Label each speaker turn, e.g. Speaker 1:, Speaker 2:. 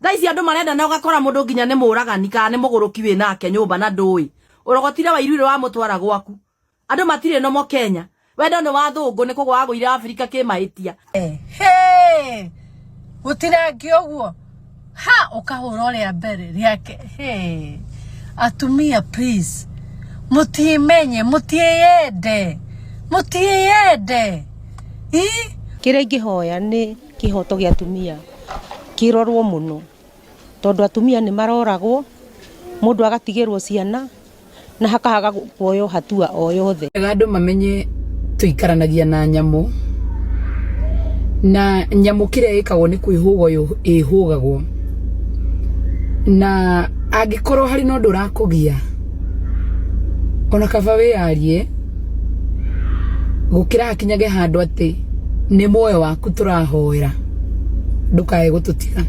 Speaker 1: Thaa ici andũ marenda na ũgakora mũndũ nginya nĩ mũragani kana nĩ mũgũrũki wĩ nake nyũmba na ndũĩ. Ũrogotire wairuire wamũtwara gwaku. Andũ matirĩ nomo Kenya. Wendo nĩ wa thũngũ nĩ kũgwa wagũire Afrika kĩmahĩtia.
Speaker 2: Hey! Gũtirangio ũguo ha ũkahũra ũrĩa mbere rĩake. Hey! Atumia please mũtiĩmenye, mũtiĩyende, mũtiĩyende. Ii?
Speaker 3: Kĩrĩa ingĩhoya nĩ kĩhoto gĩa atumia kĩrorwo mũno, tondũ atumia nĩ maroragwo, mũndũ agatigĩrwo ciana na hakaga kuoywo hatua o yothe.
Speaker 4: Wega andũ mamenye tũikaranagia na nyamũ na nyamũ kĩrĩa ĩkagwo nĩ kwĩhũga ĩhũgagwo na angĩkorwo harĩ na ũndũ ũrakũgia ona kaba wĩyarie gũkĩra hakinyage handũ atĩ nĩ muoyo waku tũrahoera ndũkae gũtũtiga.